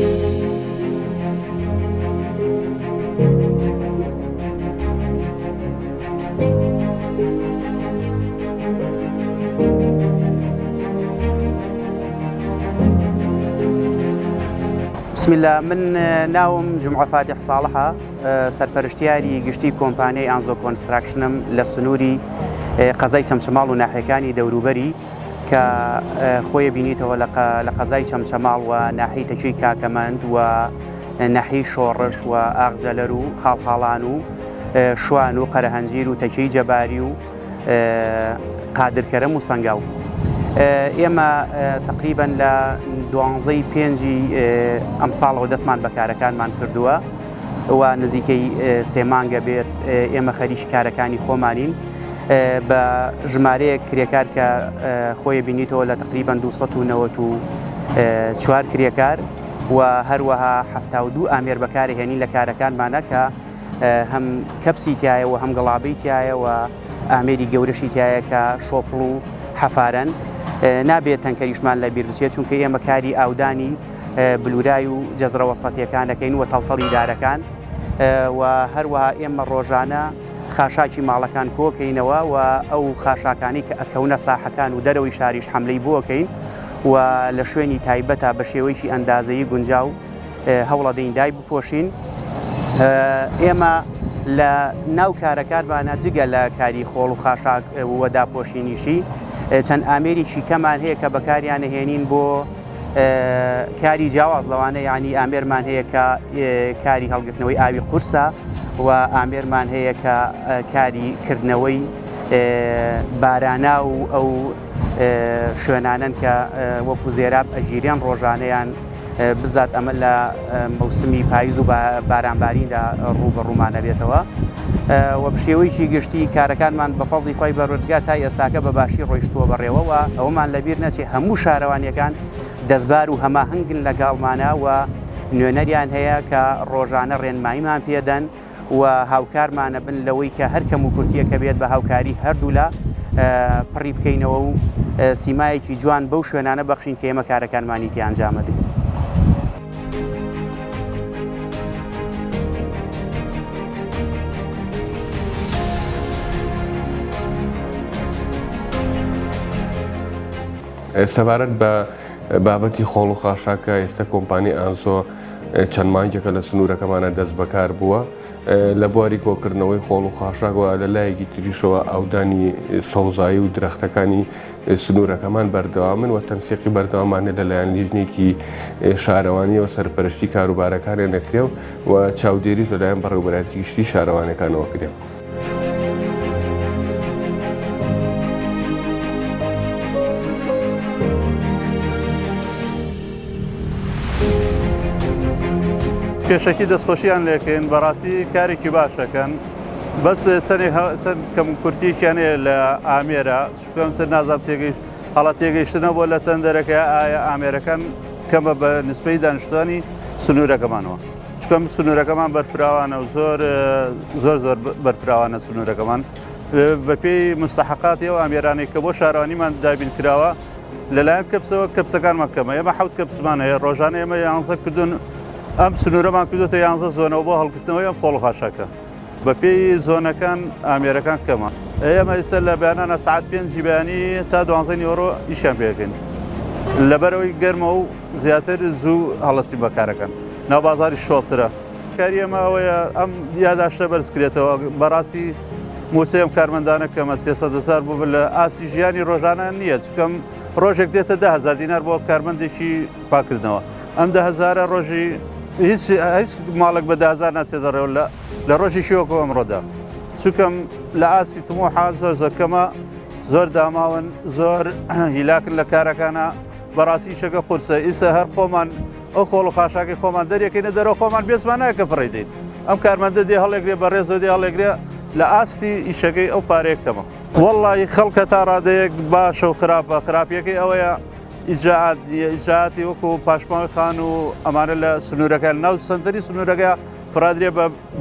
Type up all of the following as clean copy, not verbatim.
بسم الله من ناوم جمعە فاتیح ساڵحە سەرپەرشتیاری گشتی کۆمپانیای ئانزۆ کۆنستراکشنم لە سنووری قەزای چەمچەماڵ و ناحیەکانی دەوروبەری کە خۆی بینیتەوە لە قەزای چەمچەماڵ و ناحیەی تەکیەی کاکەمەند و ناحیەی شۆڕش و ئاغجەلەر و خاڵخاڵان و شوان و قەرەهەنجیر و تەکیەی جەباری و قادر کەرەم و سەنگاو. ئێمە تقریبا لە دوانزەی پێنجی ئەمساڵەوە دەستمان بە کارەکانمان کردووە و نزیکەی سێ مانگە بێت ئێمە خەریکی کارەکانی خۆمانین بە ژمارەیەک کرێکار کە خۆی بینیتەوە لە تقریبا 294 کرێکار و هەروەها 72 ئامێر بەکارهێنین لە کارەکانمانە کە هەم کەپسی تایە و هەم گڵابەی تایە و ئامێری گەورەشی تایە کە شۆفڵ و حەفارەن نابێت تەنکەریشمان لە بیر بچێت چونکە ئێمە کاری ئاودانی بلورای و جەزرە وەسەتیەکان دەکەین و تەڵتەڵی دارەکان و هەروەها ئێمە ڕۆژانە خاشاکی ماڵەکان کۆکەینەوە و ئەو خاشاکانی کە ئەکەونە ساحەکان و دەرەوەی شاریش حملەی بۆکەین و لە شوێنی تایبەتە بە شێوەیەکی ئەندازەیی گونجاو هەوڵەدەین دای بپۆشین. ئێمە لە ناو کارەکانمانە جگە لە کاری خۆڵ و خاشاک و داپۆشینیشی چەند ئامێرێکی کەمان هەیە کە بەکاریان هێنین بۆ کاری جیاواز لەوانە یعنی ئامێرمان هەیە کە کاری هەڵگرتنەوەی ئاوی قورسە و ئامێرمان هەیە کە کاری کردنەوەی بارانا و ئەو شوێنانەن کە وەکو زێراب ئەگیرێن ڕۆژانەیان بزات ئەمە لە مەوسمی پاییز و بارانباریندا ڕووبەڕوومان ئەبێتەوە و بە شێوەیەکی گشتی کارەکانمان بە فەزڵی خوای پەروەردگار تا ئێستاکە بە باشی ڕۆیشتووە بەڕێوە و ئەوەمان لەبیر نەچێ هەموو شارەوانیەکان دەستبار و هەماهەنگن لەگەڵمانە و نوێنەریان هەیە کە ڕۆژانە ڕێنماییمان پێدەن و هاوکارمانە بن لەوەی کە هەر کەموکورتییەک هەبێت بە هاوکاری هەردوولا پڕی بکەینەوە و سیمایەکی جوان بەو شوێنانە بەخشین کە ئێمە کارەکانمانی تیا ئەنجامەدەین. سەبارەت بە بابەتی خۆڵ و خاشاک کە ئێستا کۆمپانی ئانزۆ چەند مانگێکە لە سنوورەکەمانە دەست بەکار بووە لە بواری کۆکردنەوەی خۆڵ و خاشاک و لە لایەکی تریشەوە ئاودانی سەوزایی و درەختەکانی سنوورەکەمان بەردەوامن و تەنسیقی بەردەوامانە لەلایەن لیژنێکی شارەوانیەوە سەرپەرشتی کاروبارەکانیان دەکرێ و چاودێریش لەلایەن بەڕێوەبەرایەتی گشتی شارەوانیەکانەوە کرێ. پێشەکی دەستخۆشیان لێکەین بەڕاستی کارێکی باشەکەن بەس چەندێک چەند کەم کورتیەکیان هەیە لە ئامێرە چکەمتر نازام تێگەیشت هەڵە تێگەیشتنە بۆ لە تەندەرەکە ئایا ئامێرەکان کەمە بە نسبەی دانیشتوانی سنوورەکەمانەوە چکەم سنوورەکەمان بەرفراوانە و زۆر زۆر زۆر بەرفراوانە سنوورەکەمان بەپێی مستحقاتی ئەو ئامێرانەی کە بۆ شارەوانیمان دابین کراوە لەلایەن کەپسەوە کەپسەکانمان کەمە ئێمە حەوت کەپسمان هەیە ڕۆژانە ئێمە یانزە کردوون ئەم سنوورەمان کردوتە یانزە زۆنەوە بۆ هەڵگرتنەوەی ئەم خۆڵ و خاشاکە بەپێی زۆنەکان ئامێرەکان کەمە ئێمە ئێستا لە بەیانانە سعات پێنجی بەیانی تا دوانزەی نیوەڕۆ ئیشیان پێەکەین لەبەرەوەی گەرمە و زیاتر زوو هەڵستی بەکارەکەن ناو بازاری شۆڵترە کاری ئێمە ئەوەیە ئەم یاداشتە بەرز کرێتەوە بەڕاستی موچەی ئەم کارمەندانە کەمە 300 هزار بۆ لە ئاستی ژیانی ڕۆژانە نییە چکەم ڕۆژێک دێتە 10هزار دینار بۆ کارمەندێکی پاکردنەوە ئەم دههزارە ڕۆژی هیچ هیچ ماڵێک بە دههزار ناچێتە ڕێوە لە لە ڕۆژی شیوەکە ئەمڕۆدا چکەم لە ئاستی تموحا زۆر زۆر کەمە زۆر داماون زۆر هیلاکن لە کارەکانە بەڕاستی شەکە قورسە ئیسە هەر خۆمان ئەو خۆڵ و خاشاکەی خۆمان دەریەکەینە دەرەوە خۆمان بێزمان نایە کە فڕێی دەین ئەم کارمەندە دێ هەڵێگرێ بەڕێزەوە دێ هەڵێگرێ لە ئاستی ئیشەکەی ئەو پارەیە کەمە وەڵڵاهی خەڵکە تا ڕادەیەک باشە و خراپە خراپیەکەی ئەوەیە ئیجراعات نییە ئیجراعاتی وەکو پاشماوەی خان و ئەمانە لە سنوورەکە ناو سەنتەری سنوورەکە فرادرێ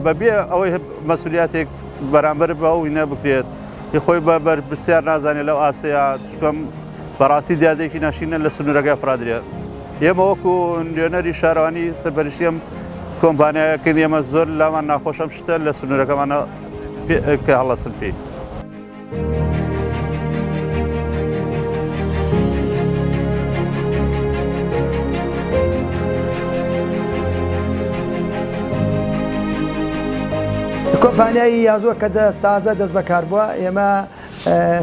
بەبێ ئەوەی مەسولیاتێک بەرامبەر بە ئەو وینە بکرێت خۆی بە بەرپرسیار نازانێت لەو ئاستەیە چکەم بەڕاستی دیادێکی ناشینە لە سنوورەکە فرادرێت. ئێمە وەکو نوێنەری شارەوانی سەرپەرشتی ئەم کۆمپانیایەکەین ئێمە زۆر لامان ناخۆشە ئەم شتە لە سنوورەکەمانە کە هەڵەسن پێی. کۆمپانیای یازوە کە تازە دەست بەکار بووە ئێمە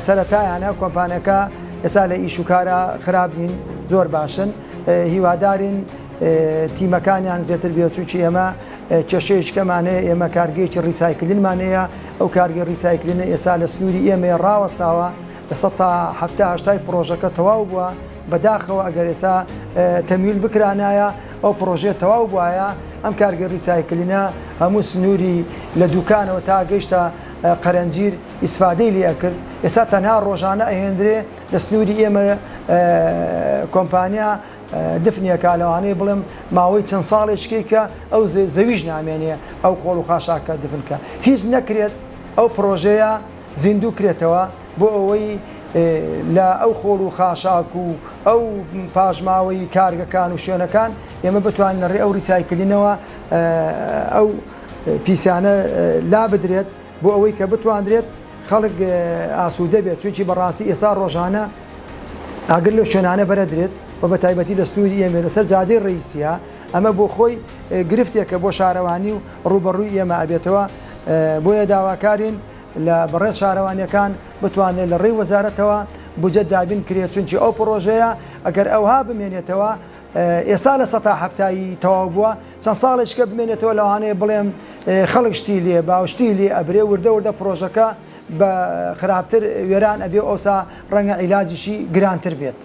سەرەتایانە کۆمپانیەکە ئێستا لە ئیش و کارە خراپ نین زۆر باشن هیوادارین تیمەکانیان زیاتر بێت چونکی ئێمە کێشەیەکی کەمان هەیە ئێمە کارگەیەکی recycling مان هەیە ئەو کارگەی recycling ە ئێستا لە سنووری ئێمەیە ڕاوەستاوە لە 70 هەشتای پڕۆژەکە تەواو بووە بەداخەوە ئەگەر ئێستا تەمویل بکرانایە ئەو پڕۆژەیە تەواو بوایە ئەم کارگەی recycling ە هەموو سنووری لە دوکانەوە تا گەیشتە قەرەنجیر ئیسفادەی لێ ئەکرد ئێستا تەنها ڕۆژانە ئەهێندرێ لە سنووری ئێمە کۆمپانیا دفنی ئەکا لەوانەیە بڵێم ماوەی چەند ساڵێکیکەی کە ئەو زەویش نامێنێ ئەو خۆڵ و خاشاکە دفن کە هیچ نەکرێت ئەو پڕۆژەیە زیندوو کرێتەوە بۆ ئەوەی لە ئەو خۆڵ و خاشاک و ئەو پاشماوەی کارگەکان و شوێنەکان ئێمە بتوانین لە ڕێ ئەو recycling ەوە ئەو پیسانە لابدرێت بۆ ئەوەی کە بتواندرێت خەڵک ئاسوودە بێت چونکی بەڕاستی ئێستا ڕۆژانە ئاگر لەو شوێنانە بەرەدرێت و بە تایبەتی لە سنووری ئێمە لەسەر جادەی ڕئیسیە ئەمە بۆ خۆی گرفتێکە بۆ شارەوانی و ڕووبەڕووی ئێمە ئەبێتەوە بۆیە داواکارین لە بەڕێز شارەوانیەکان بتوانێت لە ڕێی وەزارەتەوە بجە دابین کرێت چونکی ئەو پڕۆژەیە ئەگەر ئەوها بمێنێتەوە ئێستا لە سەتا هەفتایی تەواو بووە چەند ساڵێکە بمێنێتەوە لەوانەیە بڵێم خەڵک شتی لێ باوشتی لێ ئەبرێ وردە وردە پرۆژەکە بە خراپتر وێران ئەبێ ئەوسا ڕەنگە عیلاجیشی گرانتر بێت.